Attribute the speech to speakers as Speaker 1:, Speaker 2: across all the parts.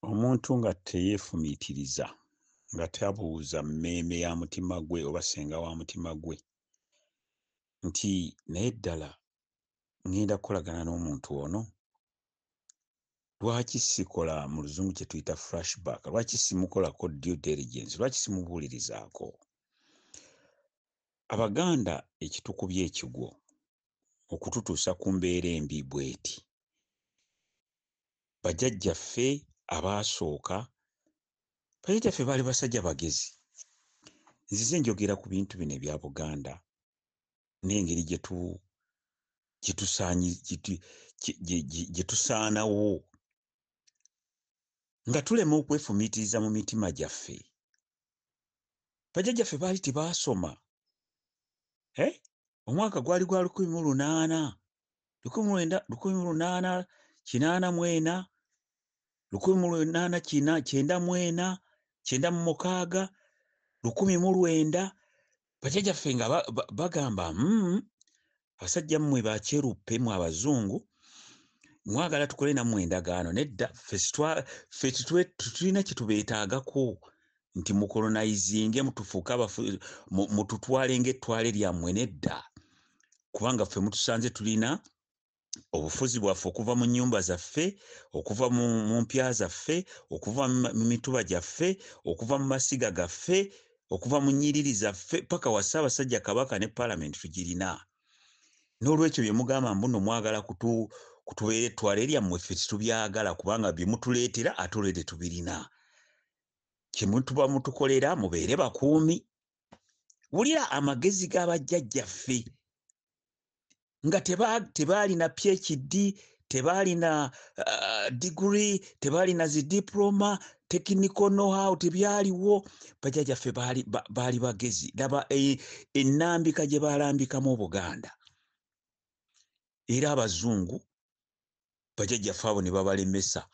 Speaker 1: Omuntu nga teyeefumiitiriza, nga tabuuza mmeeme ya mutima gwe oba ssenga wa mutima gwe nti naye ddala ŋŋenda kukolagana n'omuntu ono? Lwaki sikola mu Luzungu kye tuyita flashback? Lwaki simukolako due diligence? Lwaki simubuulirizaako? Abaganda ekitukubye ekigwo okututuusa ku mbeera embi bw'eti, bajjajjaffe abaasooka, bajjajjaffe baali basajja bagezi. Nzize njogera ku bintu bino ebya Buganda n'engeri gye tusaanawo nga tulema okwefumiitiriza mu mitima gyaffe. Bajjajjaffe baali tebaasoma. Eh? Omwaka gwali gwa 1800, 1884, 1894, 96, 1900. Bajjajjaffe nga bagamba, abasajja mmwe bakyeruppe, mmwe abazungu mwagala tukole nammwe endagaano. Nedda, ffe tetulina kye tubeetaagako nti mukolonizinge, mutufuuke, mututwale ng'ettwale lyammwe. Nedda, kubanga ffe mutusanze tulina obufuzi bwaffe okuva mu nnyumba zaffe, okuva mu mpya zaffe, okuva mu mituba gyaffe, okuva mu masiga gaffe, okuva mu nnyiriri zaffe paka wa Ssaabasajja Kabaka ne Paalamenti tugirina. N'olwekyo bye mugamba mbu nno mwagala kutubeera ettwale lyammwe, ffe tetubyagala, kubanga bye mutuleetera ate olwedde tubirina. Kye mutuba mutukolera, mubeere bakuumi. Wulira amagezi g'abajjajjaffe nga tebaalina PhD, tebaalina degree, tebaalina zi diploma, technical know-how tebyaliwo. Bajjajjaffe baali bagezi. Laba ennambika gye baalambikamu Obuganda, era abazungu bajjajjaffe abo ne babalemesa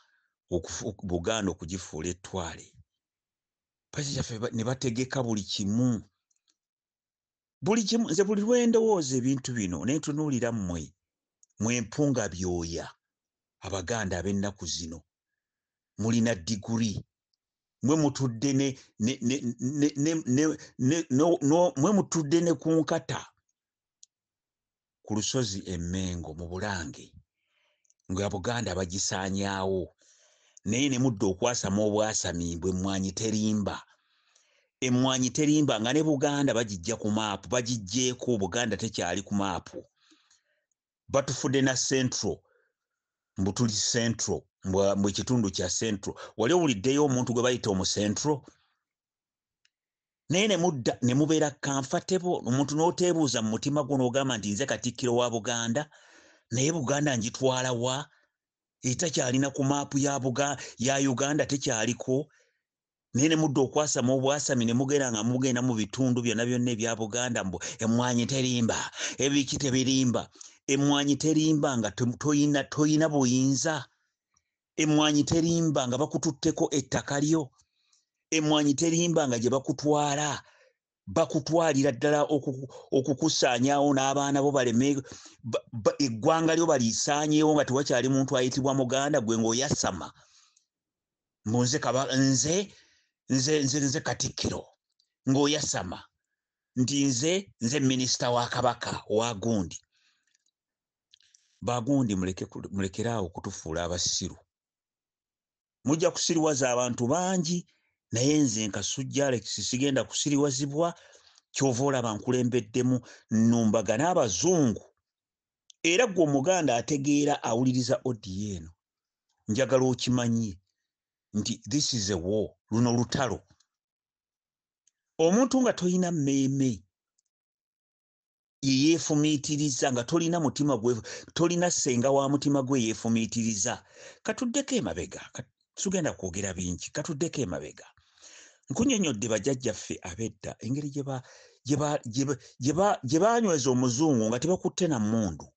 Speaker 1: Buganda okugifuula ettwale. Bajjajjaffe ne bategeka buli kimu, buli kimu. Nze buli lwe ndowooza ebintu bino ne ntunuulira mmwe, mwe mpunga byoya Abaganda ab'ennaku zino, mulina diguri, mwe mutudde ne ne ne ne ne ne ne no mwe mutudde ne ku nkata ku lusozi e Mmengo mu Bulange nga Buganda bagisaanyaawo, naye ne mudda okwasama obwasami bwe emmwanyi terimba. Emmwanyi terimba nga ne Buganda bagijja ku maapu, bagiggyeeko. Buganda tekyali ku maapu. Batufudde na central, mbu tuli central, mbu ekitundu kya central. Wali owuliddeyo omuntu gwe bayita omucentral? Naye ne mudda ne mubeera comfortable, omuntu n'oteebuuza mu mutima gwo n'ogamba nti nze Katikkiro wa Buganda, naye Buganda ngitwala wa? Etakyalina ku maapu ya Uganda, tekyaliko. Naye ne mudda okwasama obwasami ne mugenda nga mugenda mu bitundu byonna byonna ebya Buganda, mbu emmwanyi terimba, ebiki tebirimba. Emmwanyi terimba nga toyina buyinza. Emmwanyi terimba nga bakututteko ettaka lyo. Emmwanyi terimba nga gye bakutwala bakutwalira ddala okukusaanyaawo n'abaana bo, baleme eggwanga lyo balisaanyeewo nga tewakyali muntu ayitibwa Muganda. Gwe ng'oyasama mbu nze kaba nze nze nze nze Katikkiro, ng'oyasama nti nze minisita wa Kabaka wa gundi bagundi. Mulekeraawo okutufuula abasiru. Mujja kusiriwaza abantu bangi, naye nze Nkasujja Alex sigenda kusiriwazibwa. Kyova olaba nkulembeddemu nnumbagana abazungu. Era gwe Omuganda ategeera awuliriza audio eno, njagala okimanye nti this is a war. Luno lutalo. Omuntu nga tolina mmeeme yeyeefumiitiriza, nga tolina mutima gwe, tolina ssenga wa mutima gwe yeefumiitiriza. Katuddeko emabega, tugenda kwogera bingi. Katuddeko emabega, nkunyonyodde bajjajjaffe ab'edda engeri gye baanyweza omuzungu nga tebakutte na mmundu.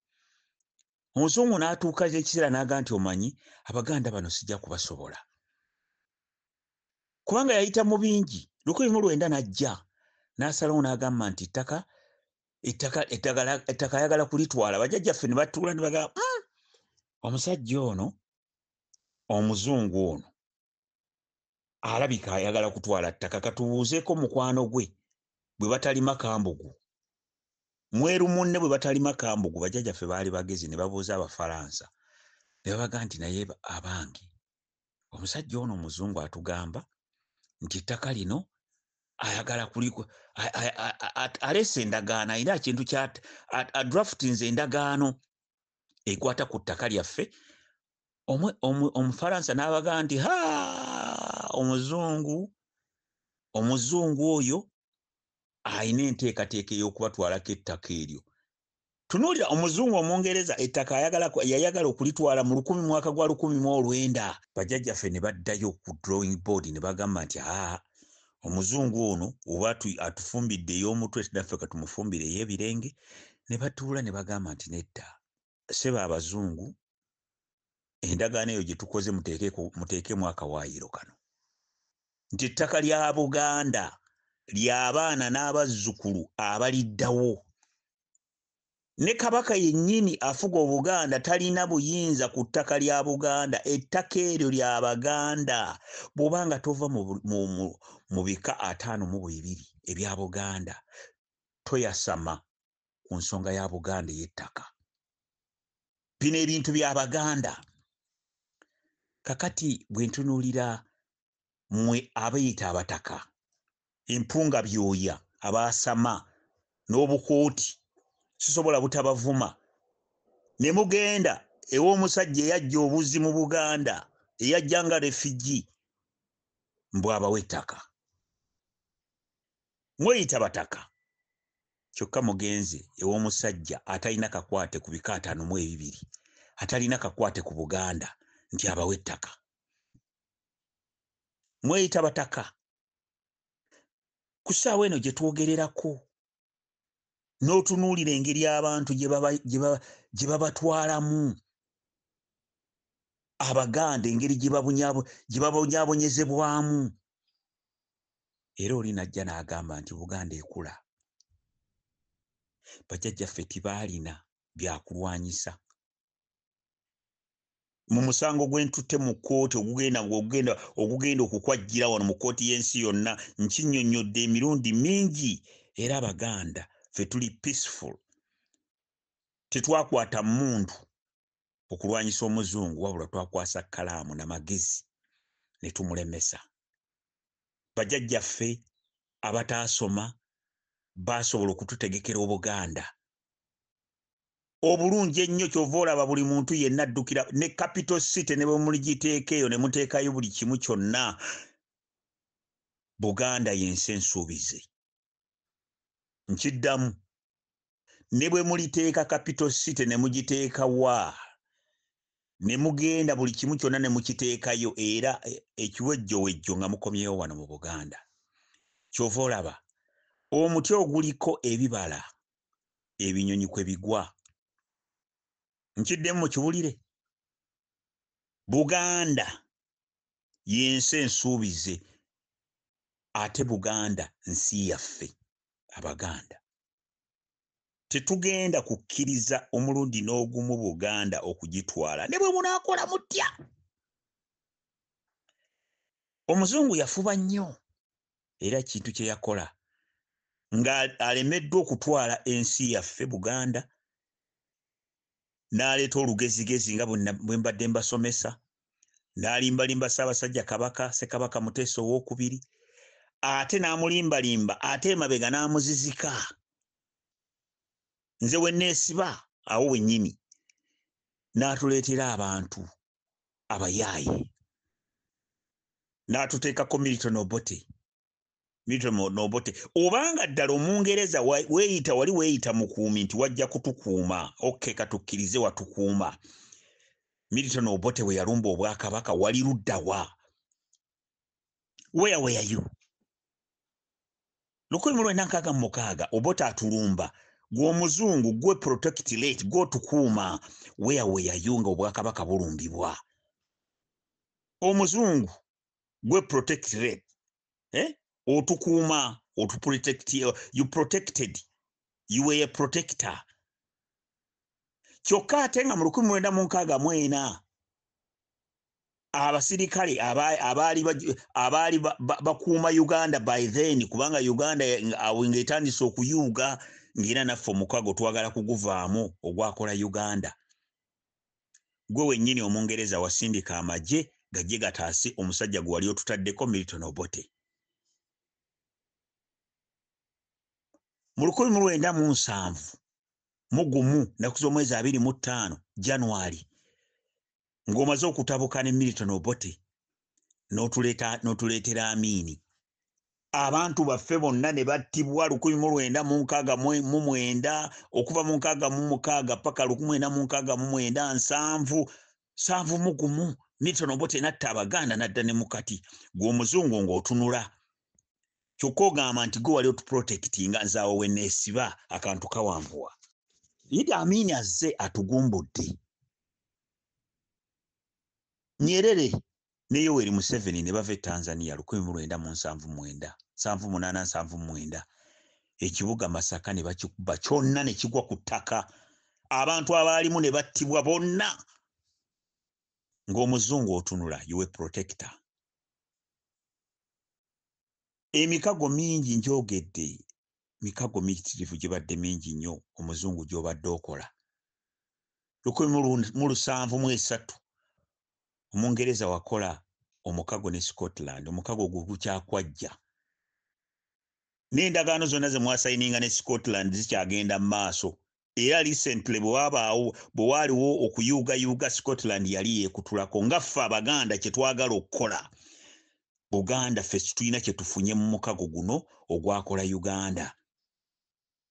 Speaker 1: Omuzungu n'atuuka ekiseera n'aga nti omanyi, Abaganda bano sijja kubasobola, kubanga yayita mu bingi. 1900 n'ajja n'asalawo n'agamba nti ettaka ayagala kulitwala. Bajjajjaffe ne batuula ne bagamba, omusajja ono omuzungu ono Alabika ayagala kutwala ttaka. Katubuuzeeko mukwano gwe bwe batalima kambugu, mweru munne bwe batalima kambugu. Bajjajjaffe baali bagezi ne babuuza Abafalansa ne babaga nti, "Naye abange, omusajja ono omuzungu atugamba nti ettaka lino ayagala kuliko, aleese endagaano, alina ekintu adraftinze endagaano ekwata ku ttaka lyaffe." Omufalansa n'abagaa nti, "Ha, omuzungu oyo ayina enteekateeka ey'okubatwalako ettaka eryo." Tunuulira omuzungu Omungereza, ettaka yayagala okulitwala mu lukumi mwaka gwa 1900. Bajjajjaffe ne baddayo ku drawing board ne bagamba nti, "Aa, omuzungu ono oba atufumbidde ey'omutwe, naffe katumufumbire ey'ebirenge." Ne batuula ne bagamba nti, "Nedda, ssebo abazungu, endagaano eyo gye tukoze muteekemu akawaayiro kano nti ettaka lya Buganda ly'abaana n'abazzukulu abaliddawo, ne Kabaka yennyini afuga Obuganda talina buyinza ku ttaka lya Buganda. Ettaka eryo ly'Abaganda. Bw'obanga tova mu bika 52 ebya Buganda, toyasama ku nsonga ya Buganda ey'ettaka. Bino ebintu by'Abaganda." Kakati bwe ntunuulira mmwe abeeyita abataka, empunga byoya, abaasama n'obukooti, sisobola butabavuma, ne mugenda ew'omusajja eyajja obuzzi mu Buganda, eyajja nga refugee, mbwabawo ettaka. Mweyita bataka, kyokka mugenze ew'omusajja atalina kakwate ku bika 52, atalina kakwate ku Buganda, nti abawo ettaka. Mweyita bataka. Ku ssaawa eno gye twogererako, n'otunuulira engeri abantu gye babatwalamu Abaganda, engeri gye babonyaabonyezebwamu, era oli najja n'agamba nti Buganda ekula. Bajjajjaffe tibaalina byakulwanyisa. Mu musango gwe ntutte mu kkooti ogugenda okukwajjira wano mu kkooti y'ensi yonna, nkinnyonnyodde emirundi mingi. Era Abaganda ffe tuli peaceful. Tetwakwata mmundu okulwanyisa omuzungu, wabula twakwasa kkalaamu namagezi ne tumulemesa. Bajjajjaffe abataasoma baasobola okututegekera Obuganda obulungi ennyo. Kyova olaba buli muntu yenna addukira ne capital city, ne bwe muligiteeka eyo ne muteekayo buli kimu kyonna, Buganda y'ensi ensuubize. Nkiddamu, ne bwe muliteeka capital city ne mugiteeka wa, ne mugenda buli kimu kyonna ne mukiteekayo, era ekiwejjowejjo nga mukomyewo wano mu Buganda. Kyova olaba omuti oguliko ebibala, ebinyonyi kwe bigwa. Nkiddemu mukiwulire, Buganda y'ensi ensuubize, ate Buganda nsi yaffe Abaganda. Tetugenda kukkiriza omulundi n'ogumu Buganda okugitwala, ne bwe munaakola mutya. Omuzungu yafuba nnyo, era kintu kye yakola ng'alemeddwa okutwala ensi yaffe Buganda, n'aleeta olugezigezi nga bwe mbadde mbasomesa, n'alimbalimba Ssaabasajja Kabaka, Ssekabaka Muteesa Owookubiri, ate n'amulimbalimba, ate emabega n'amuzizika. Nze we neesiba awo wennyini, n'atuleetera abantu abayaaye, n'atuteekako Milton Obote. Milton Obote, obanga ddala Omungereza weeyita, wali weeyita mukuumi nti wajja kutukuuma, okay, katukkirize watukuuma. Milton Obote bwe yalumba obwakabaka, wali luddawa? Where were you? 1966 Obote atulumba, gwe omuzungu, gwe protectorate, gwe otukuuma, where were you nga obwakabaka bulumbibwa? Omuzungu, gwe protectorate, eh? Otukuuma, otuprotect, you protected, you were a protector. Kyokka ate nga mu 1964 Abasirikale abaali bakuuma Uganda by then, kubanga Uganda awo ng'etandise okuyuuga, ng'era naffe omukago twagala kuguvaamu ogwakola Uganda. Gwe wennyini Omungereza wasindika amagye gajje gataase omusajja gwe wali otutaddeko, Milton Obote. Mu 1971, nnaku z'omwezi 25 January, ng'omaze okutabuka ne Milton Obote, n'otuleetera Amiini. Abantu baffe bonna ne battibwa 1969, okuva mu 66 paka 1969, 70, 71. Milton Obote n'atta Abaganda, n'adda ne mukati. Gwe omuzungu ng'otunula, kyokka ogamba nti gwe wali otuprotectinga. Nze awo we neesiba akantu kawanvuwa. Idi Amin azze atugumbudde. Nyerere ne Yoweri Museveni ne bava e Tanzania 1979, 78, 79. Ekibuga Masaka ne bakikuba kyonna ne kigwa ku ttaka, abantu abaalimu ne battibwa bonna, ng'omuzungu otunula. You protector. Emikago mingi njogedde, mikago miyitirivu gibadde mingi nnyo omuzungu gy'obadde okola. 1773 Omungereza wakola omukago ne Scotland. Omukago gwe gukyakwajja, n'endagaano zonna ze mwasayininga ne Scotland zikyagenda mu maaso. Era recently bwe wabaawo, bwe waaliwo okuyuugayuuga, Scotland yali yeekutulako nga ffe Abaganda kye twagala okukola. Buganda ffe situlina kye tufunye mu mukago guno ogwakola Uganda,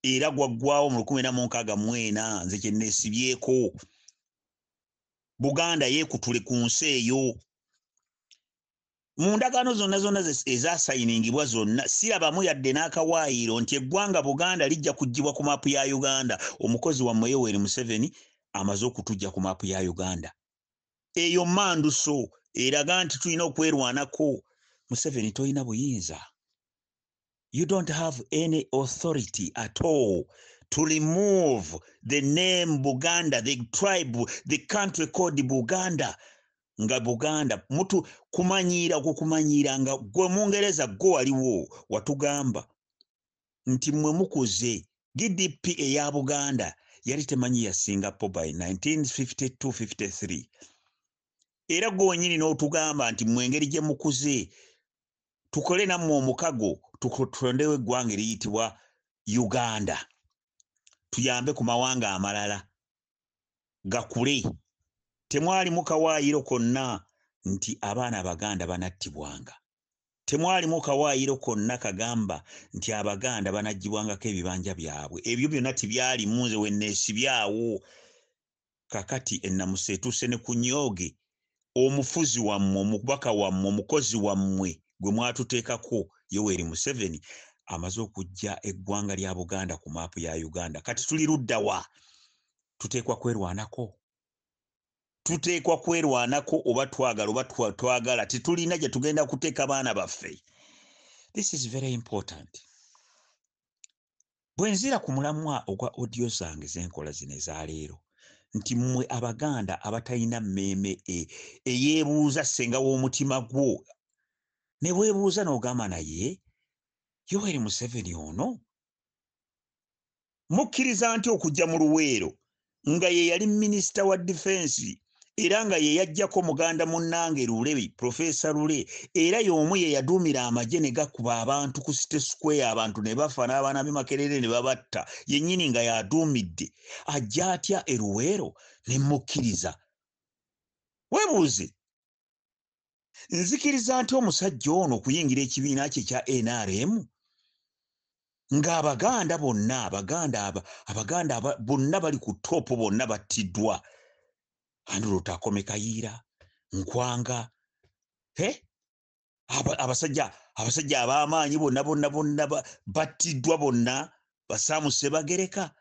Speaker 1: era gwaggwawo mu 1964. Nze kye neesibyeko, Buganda yeekutule ku nsi eyo. Mu ndagaano zonna zonna ezasayiningibwa zonna, sirabamu yadde n'akawaayiro nti eggwanga Buganda lijja kuggyibwa ku maapu ya Uganda. Omukozi wammwe Yoweri Museveni amaze okutujja ku maapu ya Uganda. Eyo manduso eraga nti tulina okwerwanako. Museveni, tolina buyinza. You don't have any authority at all to remove the name Buganda, the tribe, the country called Buganda. Nga Buganda mutu kumanyiira okukumanyiira, nga gwe Mungereza, gwe waliwo watugamba nti mmwe mukuze. GDP eya Buganda yali temanyi ya Singapore by 1952-53. Era gwe wenyini n'otugamba nti mmwe engeri gye mukuze, tukole nammwe omukago, tutondewo eggwanga eriyitibwa Uganda, tuyambe ku mawanga amalala gakule. Temwalimu kawaayiro konna nti abaana Abaganda banattibwanga. Temwalimu kawaayiro konna kagamba nti Abaganda banaggyibwangako ebibanja byabwe. Ebyo byonna tibyalimu. Nze wenneesibyawo. Kakati ennamusa etuuse ne ku nyooge. Omufuzi wammwe, omubaka wammwe, omukozi wammwe gwe mwatuteekako, Yoweri Museveni, amaze okuggya eggwanga lya Buganda ku maapu ya Uganda. Kati tuli luddawa? Tuteekwa kwerwanako, tuteekwa kwerwanako, oba twagala oba twagala. Tetulina gye tugenda kuteeka baana baffe. This is very important. Bwe nzira ku mulamwa ogwa audio zange zenkola zino ezaleero, nti mmwe Abaganda abatalina mmeeme eyeebuuza, ssenga w'omutima gwo ne weebuuza n'ogamba, naye Yoweri Museveni ono mukkiriza nti okujja mu Luweero, nga ye yali minisita wa defense, era nga ye yajjako muganda munnange Lule, Profesa Lule, era y'omu ye yaduumira amagye ne gakuba abantu ku City Square, abantu ne bafa, n'abaana b'e Makerere ne babatta, yennyini nga yaduumidde, ajja atya e Luweero ne mukkiriza? Weebuuze, nzikiriza nti omusajja ono okuyingira ekibiina kye kya NRM, ng'Abaganda bonna, Abaganda bonna bali ku top, bonna battiddwa, Andrew Lutakome Kayiira, Nkwanga, he abasajja ab'amaanyi bonna bonna bonna battiddwa bonna, ba Sam Ssebagereka,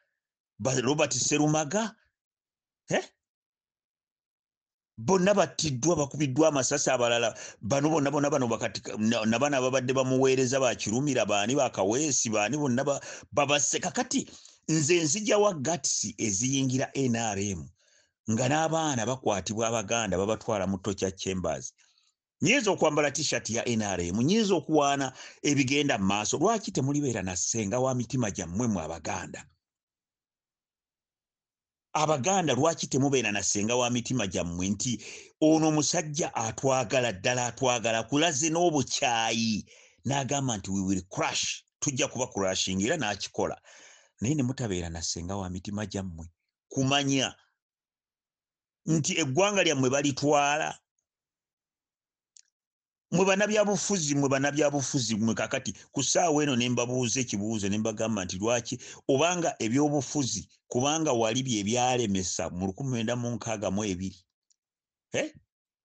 Speaker 1: ba Robert Serumaga, he bonna battiddwa, bakubiddwa amasasi. Abalala bano bonna bonna bano bakati nabana ababadde bamuweereza, bakirumira baani, bakaweesi baani, bonna babasse. Kakati nze nzijawa guts eziyingira NRM Nga n'abaana bakwatibwa Abaganda babatwala mu torture chambers. Nyinza okwambala T-shirt ya NRM, nyinza okuwaana ebigenda mu maaso. Lwaki temulibeera na ssenga wa mitima gyammwe mu Abaganda? Abaganda, lwaki temubeera na ssenga wa mitima gyammwe nti ono omusajja atwagala ddala, atwagala kulaze n'obukyayi, n'agamba nti we will crush, tujja kuba crushing, era n'akikola, naye ne mutabeera na ssenga wa mitima gyammwe kumanya nti eggwanga lyammwe balitwala? Mwe bannabyabufuzi, mwe bannabyabufuzi mwe, kakati ku ssaawa eno ne mbabuuza ekibuuzo, ne mbagamba nti lwaki, obanga ebyobufuzi, kubanga wali bye byalemesa mu 1962,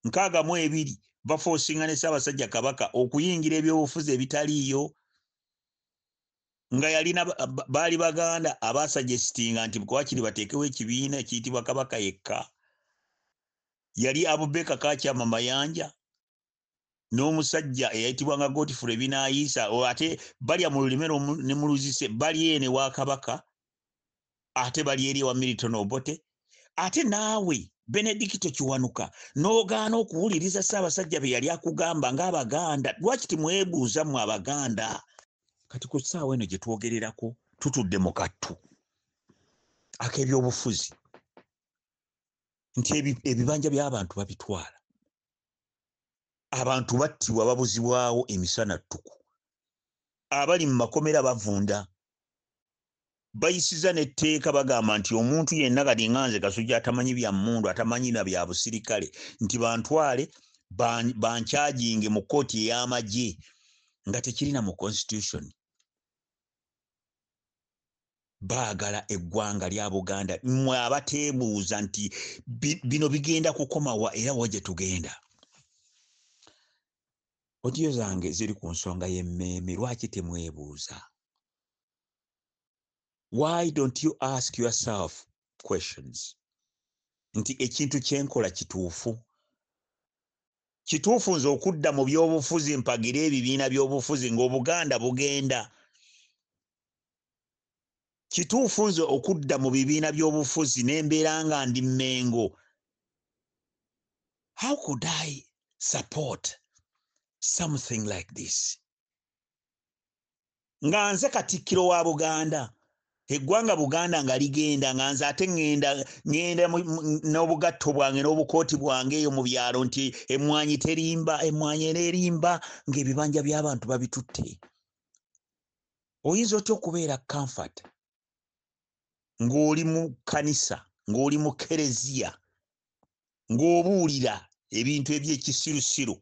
Speaker 1: 62 baforcinga ne Ssaabasajja Kabaka okuyingira ebyobufuzi ebitaliiyo, nga yalina baali Baganda abasuggestinga nti wakiri bateekewo ekibiina ekiyitibwa Kabaka Yekka. Yali Abubaker Kakyama Mayanja n'omusajja eyayitibwanga Godfrey Binaisa, ate balya mu lulime ne mu luzise, bali ene wa Kabaka, ate bali eri ewa Milton Obote. Ate naawe Benedikito Kiwanuka n'ogaana okuwuliriza Ssaabasajja bye yali akugamba ng'Abaganda. Lwaki timwebuuza mmwe Abaganda? Kati ku ssaawa eno gye twogererako, tutudde mu kattu ak'ebyobufuzi nti ebibanja by'abantu babitwala, abantu battibwa, babuzibwawo emisana ttuku, abali mu makomera bavunda. Bayisiza n'etteeka, bagamba nti omuntu yenna, kati nga nze Kasujja atamanyi bya mmundu, atamanyi na bya busirikale, nti bantwale bancharginge mu kkooti ey'amagye, nga tekirina mu constitution. Baagala eggwanga lya Buganda. Mmwe abateebuuza nti bino bigenda kukomawa era wa gye tugenda? Audio zange ziri ku nsonga y'emmeeme. Lwaki temwebuuza? Why don't you ask yourself questions nti ekintu kyenkola kituufu? Kituufu nze okudda mu byobufuzi, mpagire ebibiina by'obufuzi ng'Obuganda bugenda? Kituufu nze okudda mu bibiina by'obufuzi n'embeera nga ndi Mmengo? How could I support something like this nga nze Katikkiro wa Buganda, eggwanga Buganda nga ligenda, nga nze ate ŋŋenda ŋŋenda n'obugatto bwange n'obukooti bwange eyo mu byalo, nti emmwanyi terimba, emmwanyi eneerimba ng'ebibanja by'abantu babitutte? Oyinza otya okubeera comfort ng'oli mu kkanisa, ng'oli mu kereziya, ng'obuulira ebintu ebyekisirusiru,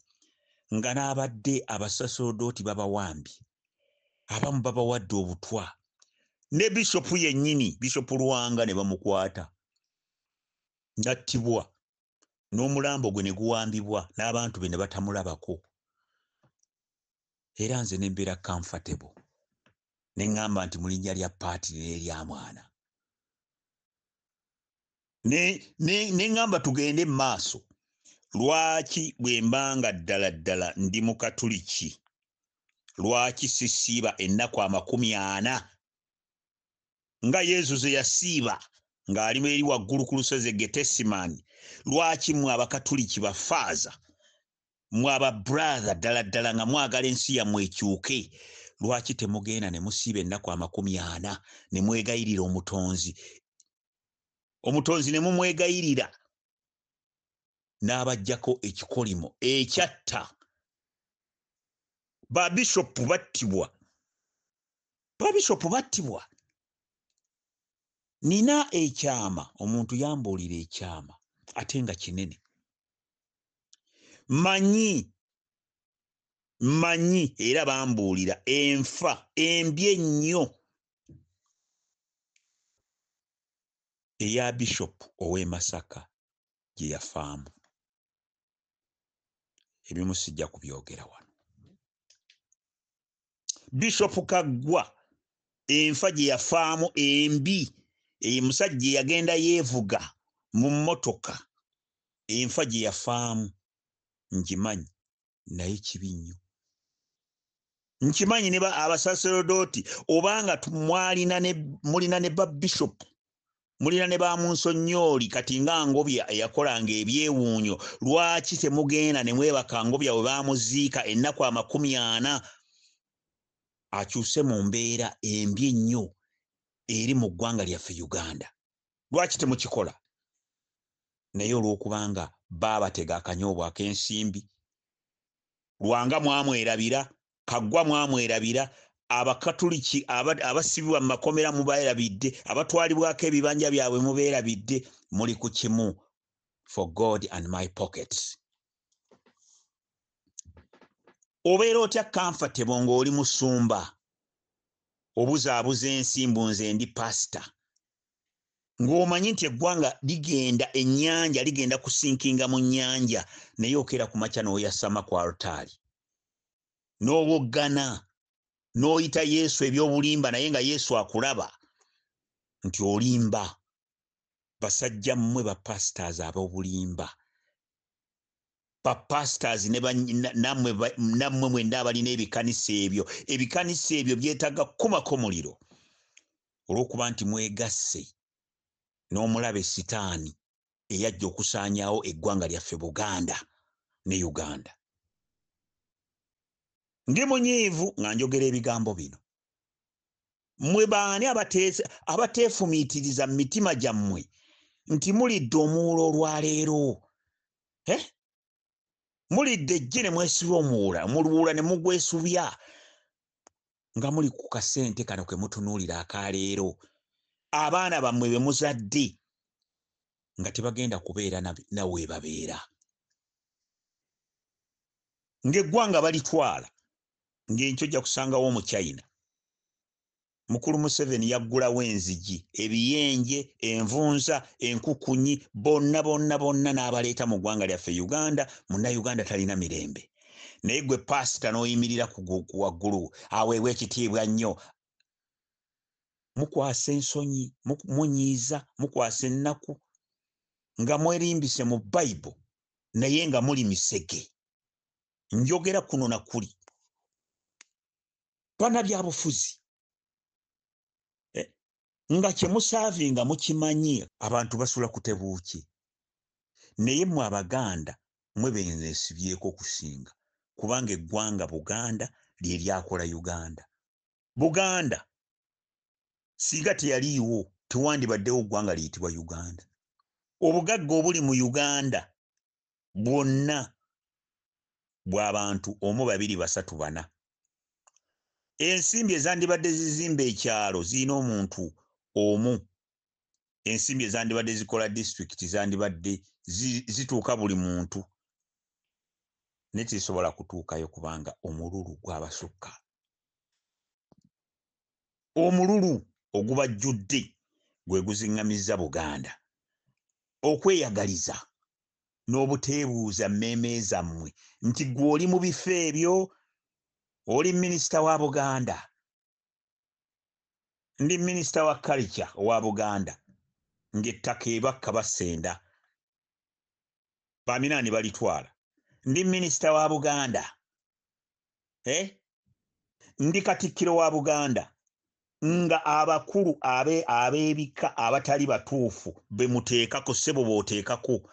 Speaker 1: nga n'abadde abasasodooti babawambye, abamu babawadde obutwa, ne bishopu yennyini, Bishopu Lwanga, ne bamukwata nattibwa, n'omulambo gwe ne guwambibwa, n'abantu be ne batamulabako, era nze ne mbeera comfortable ne ŋŋamba nti mu linnya lya paatiri n'erya mwana, ne ŋŋamba tugende mu maaso? Lwaki bwe mbanga ddala ddala ndi Mukatuliki, lwaki sisiiba ennaku 40 nga Yezu ze yasiiba ng'alimu eri waggulu ku lusozi Getesimaani? Lwaki mmwe Abakatuliki, bafaaza, mmwe ababrother, ddala ddala nga mwagala ensi yammwe ekyuke, lwaki temugenda ne musiiba ennaku 40 ne mwegayirira Omutonzi, Omutonzi ne mumwegayirira n'abaggyako ekikolimo ekyatta babishopu? Battibwa, babishopu battibwa. Nina ekyama, omuntu yambuulira ekyama ate nga kinene. Manyi, manyi, era bambuulira enfa embi ennyo eya bishopu ow'e Masaka gye yafaamu. Ebimu sijja kubyogera wano. Bishopu Kaggwa, enfa gye yafaamu embi, emusajja eyagenda yeevuga mu mmotoka, enfa gye yafaamu ngimanyi, naye kibi nnyo. Nkimanyi ne abasaserodooti, obanga mwalina ne mulina ne babishopu Mulina ne bamunsonyooli kati nga Ngobya eyakolanga ebyewuunyo. Lwaki temugenda ne mwebaka Ngobya we baamuziika ennaku 40 akyuse mu mbeera embi ennyo eri mu ggwanga lyaffe Uganda? Lwaki temukikola? Naye olw'okubanga baabatega akanyoobwa ak'ensimbi, Lwanga mwamwerabira, Kaggwa mwamwerabira, Abakatuliki abasibibwa mu makomera mubeerabidde, abatwalibwako ebibanja byabwe mubeerabidde. Muli ku kimu, for God and my pockets. Obeera otya comfortable ng'oli musumba obuzaabuza ensi mbu nze ndi pasita, ng'omanyi nti eggwanga ligenda ennyanja, ligenda kusinkinga mu nnyanja, naye okeera ku makya n'oyasama ku alutaali n'owoggana n'oyita Yesu ebyobulimba, naye nga Yesu akulaba nti olimba. Basajja mmwe ba pastors ab'obulimba, ba pastors ne nammwe mwenna abalina ebikanisa ebyo, ebikanisa ebyo byetaaga kukumako muliro olw'okuba nti mwegasse n'omulabe Sitaani eyajja okusaanyaawo eggwanga lyaffe Buganda ne Uganda. Ndi munyiivu nga njogera ebigambo bino. Mmwe baani abateefumiitiriza mu mitima gyammwe nti mulidde omuwula olwaleero? Mulidde ejje ne mwesiba omuwula, omuwula ne mugwesubya nga muli ku kasente kano ke mutunuulira akaleero. Abaana bammwe be muzadde nga tebagenda kubeera nawe babeera, ng'eggwanga balitwala, ng'enkyo ojja kusangawo Omuchina. Mukulu Museveni yaggulawo enzigi, ebiyenje, envunza, enkukunyi, bonna bonna bonna n'abaleeta mu ggwanga lyaffe Uganda. Munnayuganda talina mirembe. Naye gwe paasita n'oyimirira ku waggulu aweebwa ekitiibwa nnyo. Mukwasa ensonyi, munyiiza, mukwasa ennaku nga mwerimbise mu Bayibuli, naye nga muli misege. Njogera kuno na kuli. Bannabyabufuzi nga kye musaavinga mukimanyi, abantu basula ku tebuuki. Naye mmwe Abaganda mmwe benesibyeko okusinga, kubanga eggwanga Buganda lye lyakola Uganda. Buganda singa teyaliiwo tewandibaddewo ggwanga liyitibwa Uganda. Obugagga obuli mu Uganda bwonna bw'abantu 1, 2, 3, 4. Ensimbi ezandibadde zizimba ekyalo zirina omuntu omu. Ensimbi ezandibadde zikola disitulikiti zandibadde zituuka buli muntu, naye tezisobola kutuukayo kubanga omululu gwabasukka. Omululu ogubajjudde gwe guziŋŋamizza Buganda. Okweyagaliza n'obuteebuuza mmeeme zammwe nti ggwe oli mu bifo ebyo, oli minisita wa Buganda, ndi minisita wa culture owa Buganda, ng'ettaka ebakka basenda baminaani balitwala. Ndi minisita wa Buganda, ndi katikkiro wa Buganda, nga abakulu ab'ebika abatali batuufu be muteekako, ssebo b'oteekako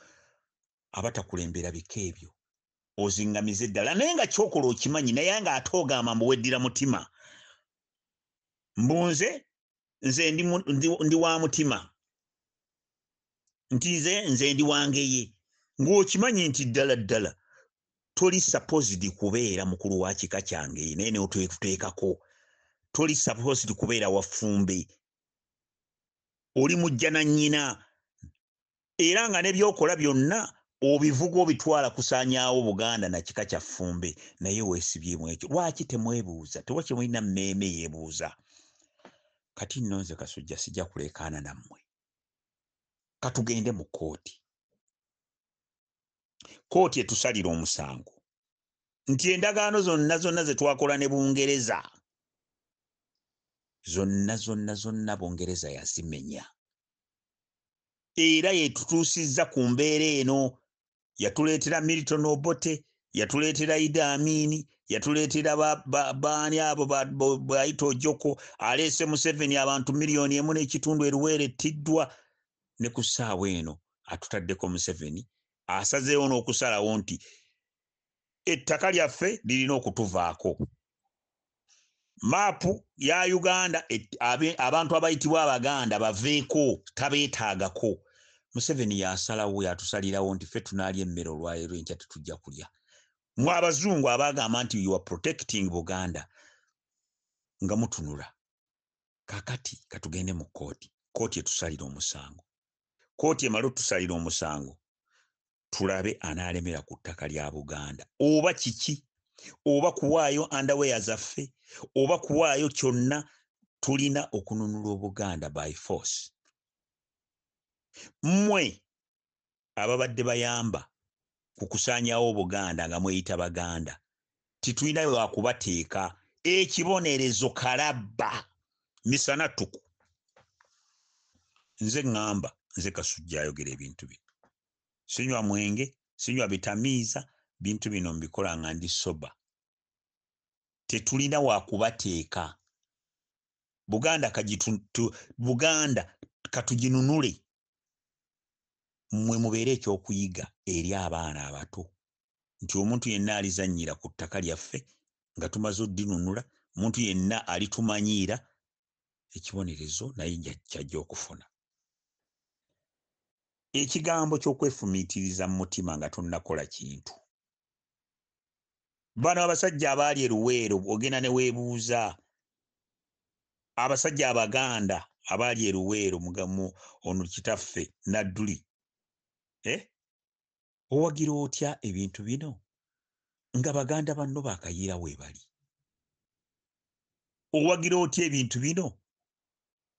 Speaker 1: abatakulembera bika ebyo oziŋŋamize ddala. Naye nga ky'okola okimanyi, naye nga ate ogamba mbu weddira mutima, mbu nze ndi wa mutima, nti nze ndi wangeye, ng'okimanyi nti ddala ddala toli supposed kubeera mukulu wa kika kyange, naye n'otuteekako. Toli supposed kubeera wafumbe, oli mujja na nnyina, era nga ne by'okola byonna obivuga obitwala kusaanyaawo Buganda na kika kya Ffumbe, naye weesibyemu ekyo. Lwaki temwebuuza? Tewaki mulina mmeeme yeebuuza? Kati nno nze Kasujja sijja kuleekaana nammwe. Katugende mu kkooti. Kkooti etusalira omusango nti endagaano zonna zonna ze twakola ne Bungereza, zonna zonna zonna Bungereza yazimenya, era yetutuusizza ku mbeera eno. Yatuleetera Milton Obote, yatuleetera Idi Amin, yatuleetera baani abo bayita Ojoko, aleese Museveni, abantu 1.5 miliyoni eruweera ettiddwa. Ne ku ssaawa eno atutaddeko Museveni asazeewo n'okusalawo nti ettaka lyaffe lirina okutuvaako. Maapu ya Uganda, abantu abayitibwa Abaganda baveeko, tabeetaagako. Museveni yasalawo, yatusalirawo nti ffe tunaalya emmere olwaleero, enkya tetujja kulya. Mwe Abazungu abagamba nti you are protecting Buganda nga mutunula, kakati katugende mu kkooti. Kkooti etusalira omusango, kkooti emale otusalira omusango, tulabe anaalemera ku ttaka lya Buganda oba kiki, oba kuwaayo underwear zaffe, oba kuwaayo kyonna. Tulina okununula Obuganda by force. Mmwe ababadde bayamba ku kusaanyawo Obuganda nga mweyita Baganda, titulina wakubateeka. Ekibonerezo kalabba misana ttuku. Nze ŋŋamba, nze Kasujja ayogera ebintu bino, sinywa mwenge, sinywa bitamiiza, bintu bino mbikola nga ndi sober. Tetulina wakubateeka. Buganda Buganda katuginunule. Mmwe mubeere ekyokuyiga eri abaana abato nti omuntu yenna alizannyira ku ttaka lyaffe nga tumaze oddinunula, omuntu yenna alitumanyiira, ekibonerezo naye kyajja okufuna. Ekigambo ky'okwefumiitiriza mu mutima nga tonnakola kintu. Bano abasajja abaali eruweero, ogenda ne weebuuza abasajja Abaganda abaali eruweero, ono kitaffe Nadduli, eh? Owagira otya ebintu bino nga baganda banno bakayiira weebali? Owagira otya ebintu bino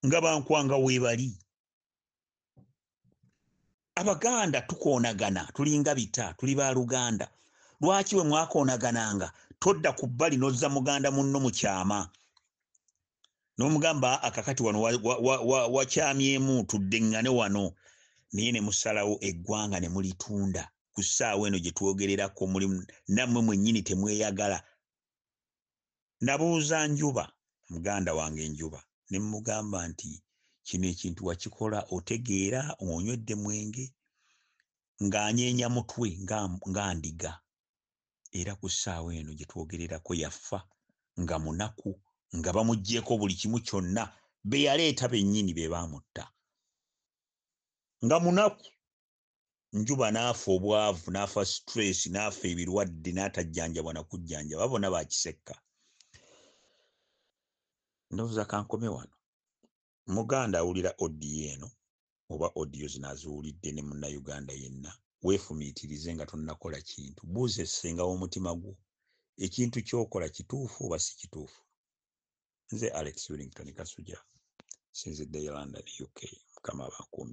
Speaker 1: nga bankwanga weebali? Abaganda tukoonagana, tulinga bita, tuli baluganda. Lwaki bwe mwakoonagananga todda ku bbali n'ozza muganda munno mu kyama n'omugamba, "Akakati wano wakyamyemu, tuddeŋŋane wano"? Naye ne musalawo eggwanga ne mulitunda. Ku ssaawa eno gye twogererako muli nammwe mwennyini temweyagala. Nabuuza Njuba, muganda wange Njuba, ne mugamba nti kino ekintu wakikola otegeera, onywedde mwenge? Ng'anyeenya mutwe nga ndiga. Era ku ssaawa eno gye twogererako yafa nga munaku, nga bamuggyeko buli kimu kyonna. Be yaleeta bennyini be baamutta nga munaku. Njuba n'afa obwavu, n'afa stress, n'afa ebirwadde, n'atajjanjabwa nakujjanjaba. Bonna bakisekka. Ndowooza kankome wano. Muganda awulira audio eno oba audio zino aziwulidde, ne Munnayuganda yenna, weefumiitirize nga tonnakola kintu. Buuza essenga w'omutima gwo, ekintu ky'okola kituufu oba si kituufu? Nze Alex Willington Kasujja, sinzidde London, UK. Mukama abankuumire.